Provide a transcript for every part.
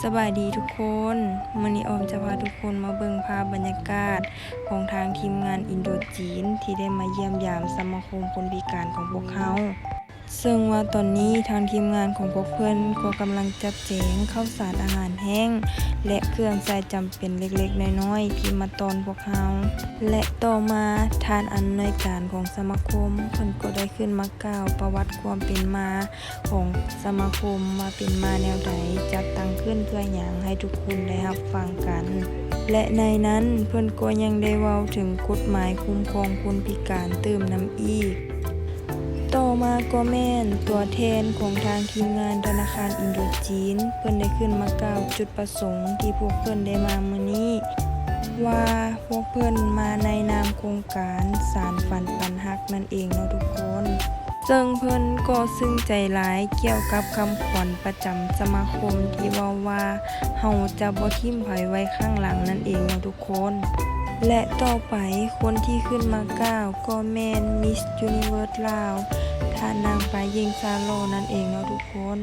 ສະບາຍດີທຸກຄົນ, ມື້ນີ້ອ້ອມຈະພາທຸກຄົນມາເບິ່ງພາບບັນຍາກາດຂອງທາງທີມງານອິນໂດຈີນ ທີ່ໄດ້ມາຢ້ຽມຢາມສະມາຄົມຄົນພິການຂອງພວກເຮົາ. ເຊິ່ງວ່າຕອນນີ້ທາງທີມງານຂອງພວກເພິ່ນກໍກຳລັງຈັດແຈງເຂົ້າສານອາຫານແຫ້ງ ແລະ ເຄື່ອງໃຊ້ຈຳເປັນເລັກໆນ້ອຍໆ ທີ່ມາຕ້ອນພວກເຮົາ. ແລະ ຕໍ່ມາທ່ານອຳນວຍການຂອງສະມາຄົມ ເພິ່ນກໍໄດ້ຂຶ້ນມາກ່າວປະຫວັດຄວາມເປັນມາ ຂອງສະມາຄົມວ່າເປັນມາແນວໃດ, ຈັດຕັ້ງຂຶ້ນເພື່ອຫຍັງ ໃຫ້ທຸກຄົນໄດ້ຮັບຟັງກັນ ແລະ ໃນນັ້ນເພິ່ນກໍຍັງໄດ້ເວົ້າເຖິງກົດໝາຍຄຸ້ມຄອງຄົນພິການຕື່ມນຳອີກ. ຕໍ່ມາກໍແມ່ນຕົວແທນຂອງທາງທີມງານທະນາຄານອິນໂດຈີນ ເພິ່ນໄດ້ຂຶ້ນມາກ່າວຈຸດປະສົງທີ່ພວກເພິ່ນໄດ້ມາມື້ນີ້ ວ່າພວກເພິ່ນມາໃນນາມໂຄງການສານຝັນປັນຮັກນັ້ນເອງເນາະທຸກຄົນ. ເຊິ່ງເພິ່ນກໍຊຶ້ງໃຈຫຼາຍກ່ຽວກັບຄຳຂວັນປະຈຳສະມາຄົມທີ່ເວົ້າວ່າ ເຮົາຈະບໍ່ຖິ້ມໃຜໄວ້ຂ້າງຫຼັງນັ້ນເອງເນາະທຸກຄົນ. ແລະ ຕໍ່ໄປຄົນທີ່ຂຶ້ນມາກ່າວກໍແມ່ນ Miss Universe ລາວ ທ່ານນາງປາຍິງຊາຫຼໍ່ນັ້ນເອງເນາະທຸກຄົນ.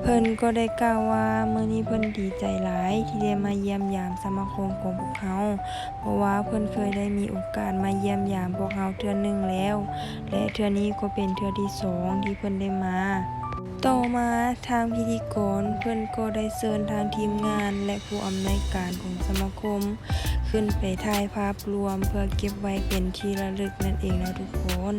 ເພິ່ນກໍໄດ້ກ່າວວ່າ ມື້ນີ້ເພິ່ນດີໃຈຫຼາຍທີ່ໄດ້ມາຢ້ຽມຢາມສະມາຄົມຂອງພວກເຮົາ ເພາະວ່າເພິ່ນເຄີຍໄດ້ມີໂອກາດມາຢ້ຽມຢາມພວກເຮົາເທື່ອໜຶ່ງແລ້ວ ແລະ ເທື່ອນີ້ກໍເປັນເທື່ອທີສອງທີ່ເພິ່ນໄດ້ມາ. ຕໍ່ມາທາງພິທີກອນເພິ່ນກໍໄດ້ເຊີນທາງທີມງານ ແລະ ຜູ້ອຳນວຍການຂອງສະມາຄົມ ຂຶ້ນໄປຖ່າຍພາບລວມເພື່ອເກັບໄວ້ເປັນທີ່ລະລຶກນັ້ນເອງເນາະທຸກຄົນ.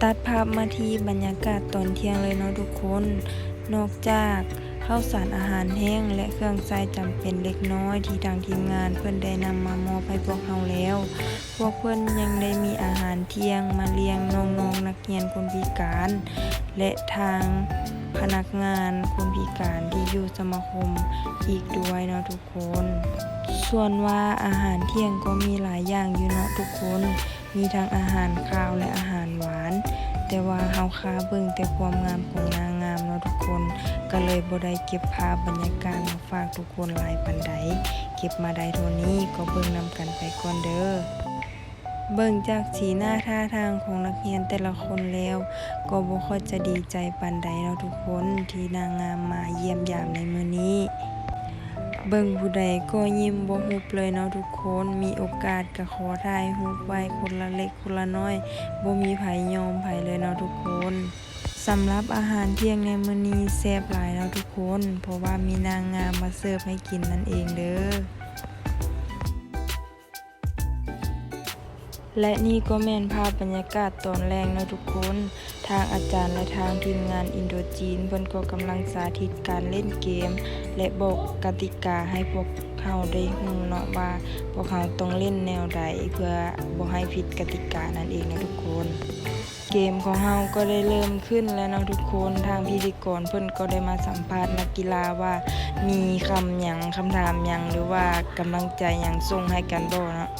ຕັດພາບມາທີ່ບັນຍາກາດຕອນທ່ຽງເລີຍເນາະທຸກຄົນ. ນອກຈາກເຂົ້າສານອາຫານແຫ້ງ ແລະ ເຄື່ອງໃຊ້ຈຳເປັນເລັກນ້ອຍທີ່ທາງທີມງານເພິ່ນໄດ້ນຳມາມອບໃຫ້ພວກເຮົາແລ້ວ, ພວກເພິ່ນຍັງໄດ້ມີອາຫານທ່ຽງມາລ້ຽງນ້ອງໆນັກຮຽນຄົນພິການ ແລະ ທາງພະນັກງານຄົນພິການທີ່ຢູ່ສະມາຄົມອີກດ້ວຍເນາະທຸກ ຄົນ. ສ່ວນວ່າອາຫານທ່ຽງກໍມີຫຼາຍຢ່າງຢູ່ເນາະທຸກຄົນ, ມີທັງອາຫານຄາວ ແລະ ອາຫານຫວານ, ແຕ່ວ່າເຮົາຄາເບິ່ງແຕ່ຄວາມງາມຂອງນາງງາມເນາະທຸກຄົນ, ກໍເລີຍບໍ່ໄດ້ເກັບພາບບັນຍາກາດມາຝາກທຸກຄົນຫຼາຍປານໃດ. ເກັບມາໄດ້ເທົ່ານີ້ກໍເບິ່ງນຳກັນໄປກ່ອນເດີ້. ເບິ່ງຈາກສີໜ້າທ່າທາງຂອງນັກຮຽນແຕ່ລະຄົນແລ້ວ ກໍບໍ່ຄ່ອຍຈະດີໃຈປານໃດເນາະທຸກຄົນ ທີ່ນາງງາມມາຢ້ຽມຢາມໃນມື້ນີ້. ເບິ່ງຜູ້ໃດກໍຍິ້ມບໍ່ຫຸບເລີຍເນາະທຸກຄົນ, ມີໂອກາດກໍຂໍຖ່າຍຮູບໄວ້ຄົນລະເລັກຄົນລະນ້ອຍ, ບໍ່ມີໃຜຍອມໃຜເລີຍເນາະທຸກຄົນ. ສຳລັບອາຫານທ່ຽງໃນມື້ນີ້ແຊບຫຼາຍເນາະທຸກຄົນ, ເພາະວ່າມີນາງງາມມາເສີບໃຫ້ກິນນັ້ນເອງເດີ້. ແລະ ນີ້ກໍແມ່ນພາບບັນຍາກາດຕອນແລງເນາະທຸກຄົນ, ທາງອາຈານ ແລະ ທາງທີມງານອິນໂດຈີນ ເພິ່ນກໍກຳລັງສາທິດການຫຼິ້ນເກມ ແລະ ບອກກະຕິກາໃຫ້ພວກເຮົາໄດ້ຮູ້ເນາະວ່າ ພວກເຮົາຕ້ອງຫຼິ້ນແນວໃດ ເພື່ອບໍ່ໃຫ້ຜິດກະຕິການັ້ນເອງເນາະທຸກຄົນ. ເກມຂອງເຮົາກໍໄດ້ເລີ່ມຂຶ້ນແລ້ວເນາະທຸກຄົນ. ທາງພິທີກອນເພິ່ນກໍໄດ້ມາສຳພາດນັກກິລາວ່າ ມີຄຳຫຍັງ, ຄຳຖາມຫຍັງ ຫຼືວ່າກຳລັງໃຈຫຍັງສົ່ງໃຫ້ກັນບໍ່ເນາະ.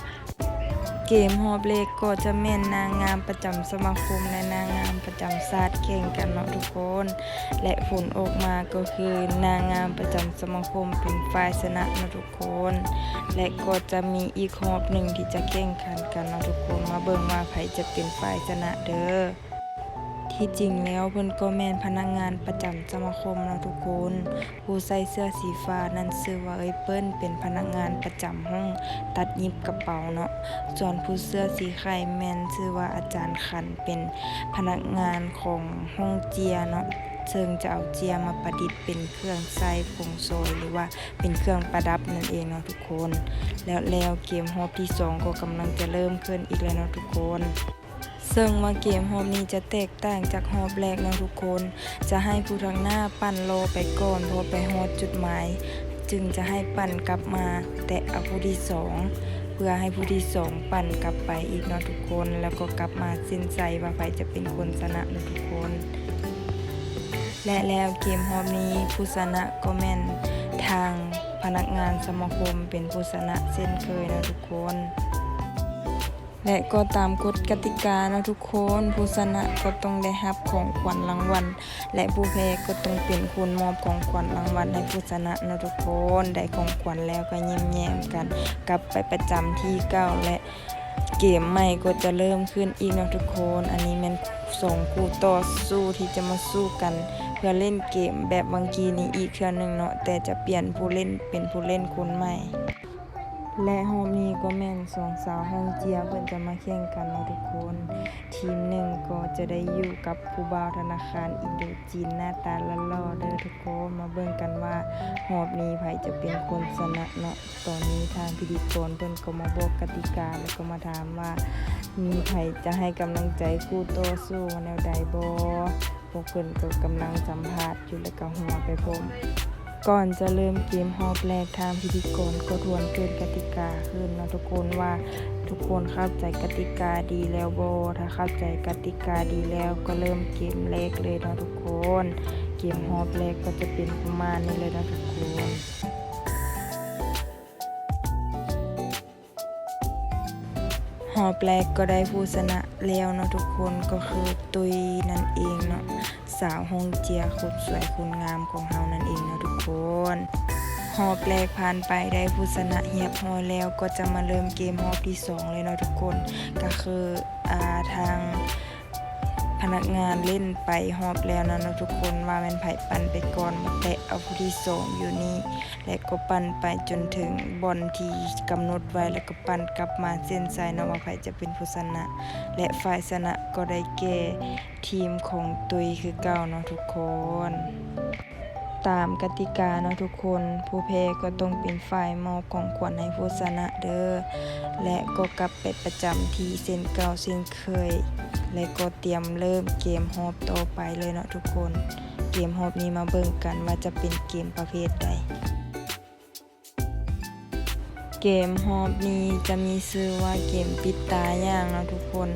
ເກມຮອບແລກກໍຈະແມ່ນນາງງາມປະຈຳສະມາຄົມ ແລະ ນາງງາມປະຈຳຊາດແຂ່ງກັນເນາະທຸກຄົນ ແລະ ຜົນອອກມາກໍຄືນາງງາມປະຈຳສະມາຄົມເປັນຝ່າຍຊະນະເນາະທຸກຄົນ ແລະ ກໍຈະມີອີກຮອບໜຶ່ງທີ່ຈະແຂ່ງຂັນກັນເນາະທຸກຄົນ ມາເບິ່ງວ່າໃຜຈະເປັນຝ່າຍຊະນະເດີ້. ທີ່ຈິງແລ້ວເພິ່ນກໍແມ່ນພະນັກງານປະຈຳສະມາຄົມເນາະທຸກຄົນ. ຜູ້ໃສ່ເສື້ອສີຟ້ານັ້ນຊື່ວ່າເອື້ອຍເປີ້ນ ເປັນພະນັກງານປະຈຳຫ້ອງຕັດຫຍິບກະເປົາເນາະ. ສ່ວນຜູ້ເສື້ອສີໄຂ່ແມ່ນຊື່ວ່າອາຈານຂັນ ເປັນພະນັກງານຂອງຫ້ອງເຈ້ຍເນາະ, ເຊິ່ງຈະເອົາເຈ້ຍມາປະດິດເປັນເຄື່ອງໃຊ້ຟົງຊອຍ ຫຼືວ່າເປັນເຄື່ອງປະດັບນັ້ນເອງເນາະທຸກຄົນ. ແລ້ວ ແລ້ວເກມຮອບທີສອງກໍກຳລັງຈະເລີ່ມຂຶ້ນອີກແລ້ວເນາະທຸກຄົນ. ເຊິ່ງວ່າເກມຮອບນີ້ຈະແຕກຕ່າງຈາກຮອບແລກເນາະທຸກຄົນ, ຈະໃຫ້ຜູ້ທາງໜ້າປັ່ນລໍ້ໄປກ່ອນ ພໍໄປຮອດຈຸດໝາຍ ຈຶ່ງຈະໃຫ້ປັ່ນກັບມາແຕະເອົາຜູ້ທີສອງ ເພື່ອໃຫ້ຜູ້ທີສອງປັ່ນກັບໄປອີກເນາະທຸກຄົນ ແລ້ວກໍກັບມາເສັ້ນໄຊວ່າໃຜຈະເປັນຄົນຊະນະເນາະທຸກຄົນ. ແລະ ແລ້ວເກມຮອບນີ້ຜູ້ຊະນະກໍແມ່ນທາງພະນັກງານສະມາຄົມເປັນຜູ້ຊະນະເຊັ່ນເຄີຍເນາະທຸກຄົນ. ແລະ ກໍຕາມກົດກະຕິກາເນາະທຸກຄົນ, ຜູ້ຊະນະກໍຕ້ອງໄດ້ຮັບຂອງຂວັນລາງວັນ ແລະ ຜູ້ແພ້ກໍຕ້ອງເປັນຄົນມອບຂອງຂວັນລາງວັນໃຫ້ຜູ້ຊະນະເນາະທຸກຄົນ. ໄດ້ຂອງຂວັນແລ້ວກໍຍິ້ມແຍ້ມກັນກັບໄປປະຈຳທີ່ເກົ່າ ແລະ ເກ ເກມໃໝ່ກໍຈະເລີ່ມຂຶ້ນອີກເນາະທຸກຄົນ. ອັນນີ້ແມ່ນສອງຄູ່ຕໍ່ສູ້ທີ່ຈະມາສູ້ກັນເພື່ອຫຼິ້ນເກມແບບຫວ່າງກີ້ນີ້ອີກເທື່ອໜຶ່ງເນາະ, ແຕ່ຈະປ່ຽນຜູ້ຫຼິ້ນເປັນຜູ້ຫຼິ້ນຄົນໃໝ່. ແລະ ຮອບນີ້ກໍແມ່ນສອງສາວຫ້ອງເຈຍເພິ່ນຈະມາແຂ່ງກັນເນາະທຸກຄົນ. ທີມໜຶ່ງກໍຈະໄດ້ຢູ່ກັບຜູ້ບ່າວທະນາຄານອິນໂດຈີນໜ້າຕາຫຼໍ່ໆເດີທຸກຄົນ. ມາເບິ່ງກັນວ່າຮອບນີ້ໃຜຈະເປັນຄົນຊະນະເນາະ. ຕອນນີ້ທາງພິທີກອນເພິ່ນກໍມາບອກກະຕິກາ ແລ້ວກໍມາຖາມວ່າມີໃຜຈະໃຫ້ກຳລັງໃຈຄູ່ຕໍ່ສູ້ແນວໃດບໍ່? ພວກເພິ່ນກໍກຳລັງສຳພາດຢູ່ ແລ້ວກໍຫົວໄປພ້ອມ. ກ່ອນຈະເລີ່ມເກມຮອບແລກ, ທາງພິທີກອນກໍທວນເກີດກະຕິກາຄືນເນາະທຸກຄົນ ວ່າທຸກຄົນເຂົ້າໃຈກະຕິກາດີແລ້ວບໍ່? ຖ້າເຂົ້າໃຈກະຕິກາດີແລ້ວ ກໍເລີ່ມເກມແລກເລີຍເນາະທຸກຄົນ. ເກມຮອບແລກກໍຈະເປັນປະມານນີ້ເລີຍເນາະທຸກຄົນ. ຮອບແລກກໍໄດ້ຜູ້ຊະນະແລ້ວເນາະທຸກຄົນ, ກໍຄືຕຸ້ຍນັ້ນເອງເນາະ, ສາວຫ້ອງເຈຍຄົນສວຍຄົນງາມຂອງເຮົານັ້ນເອງເນາະທຸກຄົນ. ຮອບແລກຜ່ານໄປໄດ້ຜູ້ຊະນະຮຽບຮ້ອຍແລ້ວ, ກໍຈະມາເລີ່ມເກມຮອບທີສອງເລີຍເນາະທຸກຄົນ. ກໍຄື ອ່າ ທາງ ພະນັກງານຫຼິ້ນໄປຮອບແລ້ວນັ້ນເນາະທຸກຄົນ ວ່າແມ່ນໃຜປັ່ນໄປກ່ອນ ມາແຕະເອົາຜູ້ທີສອງຢູ່ນີ້ ແລະ ກໍປັ່ນໄປຈົນເຖິງບ່ອນທີ່ກຳນົດໄວ້ ແລ້ວກໍປັ່ນກັບມາເສັ້ນໄຊເນາະ ວ່າໃຜຈະເປັນຜູ້ຊະນະ ແລະ ຝ່າຍຊະນະກໍໄດ້ແກ່ທີມຂອງຕຸ້ຍຄືເກົ່າເນາະທຸກຄົນ. ຕາມກະຕິກາເນາະທຸກຄົນ, ຜູ້ແພ້ກໍຕ້ອງເປັນຝ່າຍມອບຂອງຂວັນໃຫ້ຜູ້ຊະນະເດີ ແລະ ກໍກັບໄປປະຈຳທີ່ເຊັ່ນເກົ່າເຊັ່ນເຄີຍ ແລະ ກໍຕຽມເລີ່ມເກມຮອບຕໍ່ໄປເລີຍເນາະທຸກຄົນ. ເກມຮອບນີ້ມາເບິ່ງກັນວ່າຈະເປັນເກມປະເພດໃດ. ເກມຮອບນີ້ຈະມີຊື່ວ່າເກມປິດຕາຍ່າງເນາະທຸກຄົນ.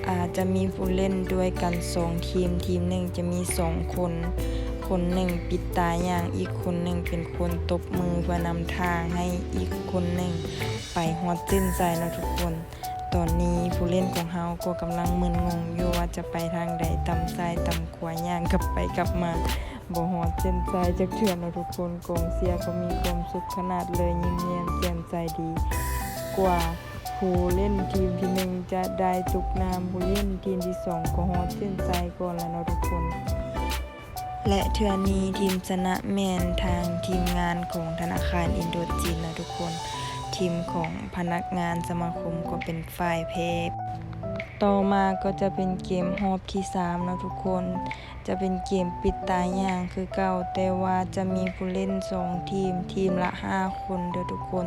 ອາ ຈະມີຜູ້ຫຼິ້ນດ້ວຍກັນສອງທີມ, ທີມໜຶ່ງຈະມີສອງຄົນ, ຄົນໜຶ່ງປິດຕາຍ່າງ, ອີກຄົນໜຶ່ງເປັນຄົນຕົບມືເພື່ອນຳທາງໃຫ້ອີກຄົນໜຶ່ງໄປຮອດເສັ້ນໄຊເນາະທຸກຄົນ. ຕອນນີ້ຜູ້ຫຼິ້ນຂອງເຮົາກໍກຳລັງມຶນງົງຢູ່ວ່າຈະໄປທາງໃດ, ຕຳຊ້າຍຕຳຂວາ, ຍ່າງກັບໄປກັບມາ. ບໍ່ຮອດເສັ້ນໄຊຈັກເທື່ອເນາະທຸກຄົນ. ກອງເຊຍກໍມີຄວາມສຸກຂະໜາດເລີຍ, ຍິ້ມແຍ້ມແຈ່ມໃສດີກວ່າຜູ້ເລ່ນທີມທີໜຶ່ງຈະໄດ້ຕົກນ້ຳ, ຜູ້ຫຼິ້ນທີມທີສອງກໍຮອດເສັ້ນໄຊກ່ອນລະເນາະທຸກຄົນ. ແລະ ເທື່ອນີ້ທີມຊະນະແມ່ນທາງທີມງານຂອງທະນາຄານອິນໂດຈີນເນາະທຸກຄົນ. ທີມຂອງພະນັກງານສະມາຄົມກໍເປັນຝ່າຍແພ້. ຕໍ່ມາກໍຈະເປັນເກມຮອບທີສາມເນາະທຸກຄົນ. ຈະເປັນເກມປິດຕາຍ່າງຄືເກົ່າ, ແຕ່ວ່າຈະມີຜູ້ຫຼິ້ນສອງທີມ, ທີມລະຫ້າຄົນເດີທຸກຄົນ.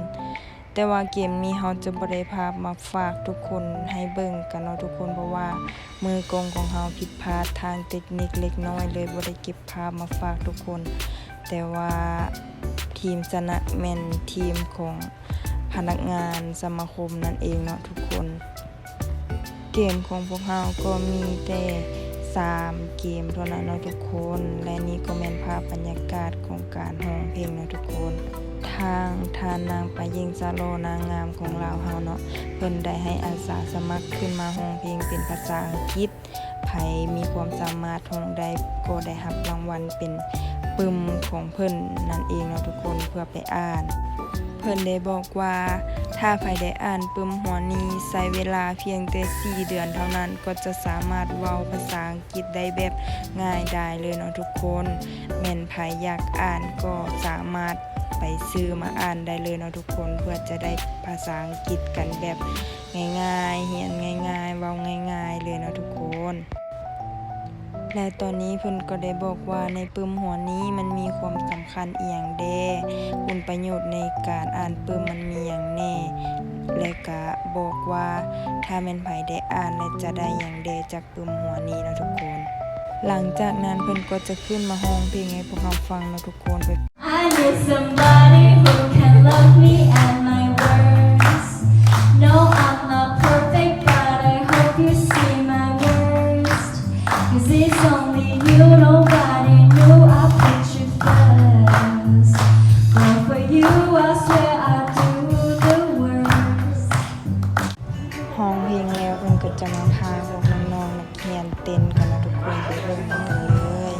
ແຕ່ວ່າເກມນີ້ເຮົາຈະບໍ່ໄດ້ພາບມາຝາກທຸກຄົນໃຫ້ເບິ່ງກັນເນາະທຸກຄົນ, ເພາະວ່າມືກ້ອງຂອງເຮົາຜິດພາດທາງເຕັກນິກເລັກນ້ອຍ ເລີຍບໍ່ໄດ້ເກັບພາບມາຝາກທຸກຄົນ. ແຕ່ວ່າທີມຊະນະແມ່ນທີມຂອງພະນັກງານສະມາຄົມນັ້ນເອງເນາະທຸກຄົນ. ເກມຂອງພວກເຮົາກໍມີແຕ່ສາມເກມເທົ່ານັ້ນເນາະທຸກຄົນ ແລະ ນີ້ກໍແມ່ນພາບບັນຍາກາດຂອງການຮ້ອງເພງເນາະທຸກຄົນ. ທາງທ່ານນາງປາຍິງສະຫຼໍ່ນາງງາມຂອງລາວເຮົາເນາະ ເພິ່ນໄດ້ໃຫ້ອາສາສະໝັກຂຶ້ນມາຮ້ອງເພງເປັນພາສາອັງກິດ. ໃຜມີຄວາມສາມາດຮ້ອງໄດ້ກໍໄດ້ຮັບລາງວັນເປັນປຶ້ມຂອງເພິ່ນນັ້ນເອງເນາະທຸກຄົນ ເພື່ອໄປອ່ານ. ເພິ່ນໄດ້ບອກວ່າ ຖ້າໃຜໄດ້ອ່ານປຶ້ມຫົວນີ້ ໃຊ້ເວລາພຽງແຕ່ສີ່ເດືອນເທົ່ານັ້ນ ກໍຈະສາມາດເວົ້າພາສາອັງກິດໄດ້ແບບງ່າຍດາຍເລີຍເນາະທຸກຄົນ. ແມ່ນໃຜຢາກອ່ານກໍສາມາດໄປຊື້ມາອ່ານໄດ້ເລີຍເນາະທຸກຄົນ ເພື່ອຈະໄດ້ພາສາອັງກິດກັນແບບງ່າຍໆ, ຮຽນງ່າຍໆ, ເວົ້າງ່າຍໆເລີຍເນາະທຸກຄົນ. ແລະ ຕອນນີ້ເພິ່ນກໍໄດ້ບອກວ່າ ໃນປຶ້ມຫົວນີ້ມັນມີຄວາມສຳຄັນອີ່ຫຍັງແດ່, ຄຸນປະໂຫຍດໃນການອ່ານປຶ້ມມັນມີຫຍັງແດ່ ແລະ ກະບອກວ່າ ຖ້າແມ່ນໃຜໄດ້ອ່ານແລ້ວຈະໄດ້ຫຍັງແດ່ຈາກປຶ້ມຫົວນີ້ເນາະທຸກຄົນ. ຫຼັງຈາກນັ້ນເພິ່ນກໍຈະຂຶ້ນມາຮ້ອງເພງໃຫ້ພວກເຮົາຟັງເນາະທຸກຄົນ. I need somebody who can love me at my worst. No, I'm not perfect, but I hope you see my worst. 'Cause it's only you, nobody knew I put you first. But for you, I swear I do the worst. ຮ້ອງເພງແລ້ວ ເພິ່ນກໍຈະມາພາພວກນ້ອງໆນັກຮຽນເຕັ້ນກັນເນາະທຸກຄົນ ໄປເບິ່ງນຳກັນເລີຍ.